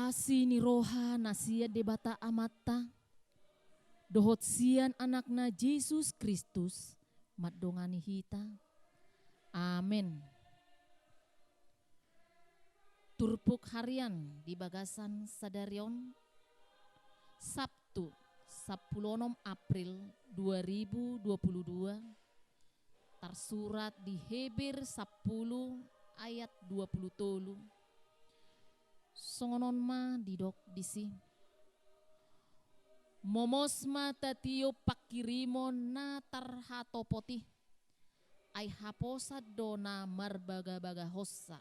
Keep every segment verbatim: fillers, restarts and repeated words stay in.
Asi ni roha na sian Debata Amanta, dohot sian Anakna Jesus Kristus, mandongani hita. Amen. Turpuk harian di bagasan sadari on, Sabtu, sampulu onom April dua ribu dua puluh dua, tarsurat di Heber sampulu ayat dua puluh tolu. Songon on ma didok disi: Momos ma tatiop pangkirimon na tarhatopot i, ai haposan do na marbagabagahonsa.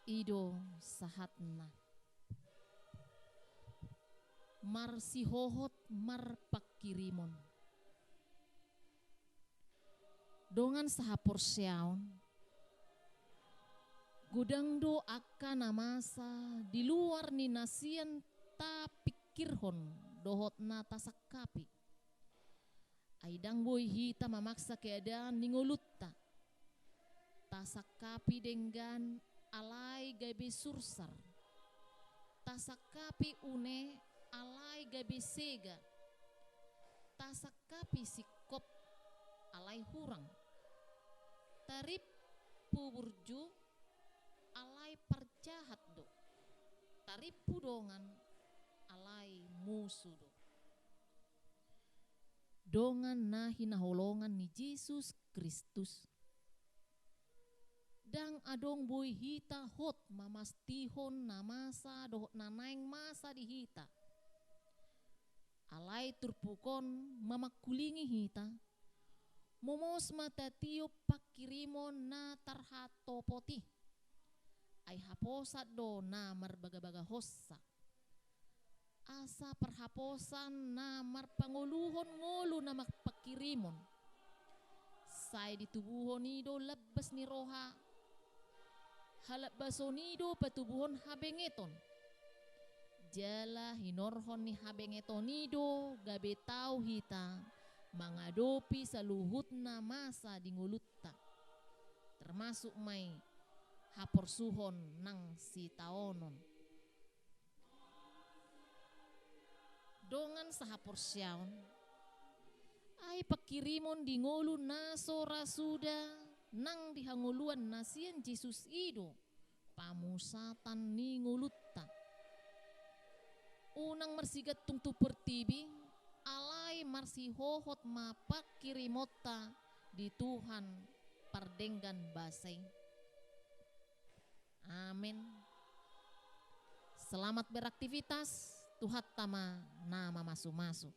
I do sahatna. Marsihohot marpangkirimon. Dongan sahaporseaon, godang do angka na masa di luar ni na sian tapingkirhon dohot na tasangkapi. Ai ndang boi hita mamaksa keadaan ni ngolunta. Tasangkapi denggan alai gabe sursar. Tasangkapi une alai gabe sega. Tasangkapi singkop alai hurang. Tarimpu burju alai parjahat do. Tarimpu dongan alai musu do. Dongan na hinaholongan ni Jesus Kristus. Ndang adong boi hita hot mamastihon na masa dohot na naeng masa di hita. Alai turpuk on mamangkulingi hita, momos ma tatiop pangkirimon na tarhatopot i. Ai haposan do na marbagabagahonsa. Asa parhaposan na marpangoluhon ngolu na marpangkirimon. Sai ditubuhon i do lambas ni roha, halambason i do patubuhon habengeton. Jala hinorhon ni habengeton i do gabe tau hita mangadopi saluhutna masa di ngolunta. Termasuk ma i haporsuhon nang sitaonon. Dongan sahaporseaon, ai pangkirimon di ngolu na so ra suda nang di hangoluan na sian Jesus i do pamusatan ni ngolunta. Unang marsigantung tu portibi, alai marsihohot ma pangkirimonta di Tuhan pardenggan basa i. Amen. Selamat beraktivitas, Tuhanta ma na mamasumasu.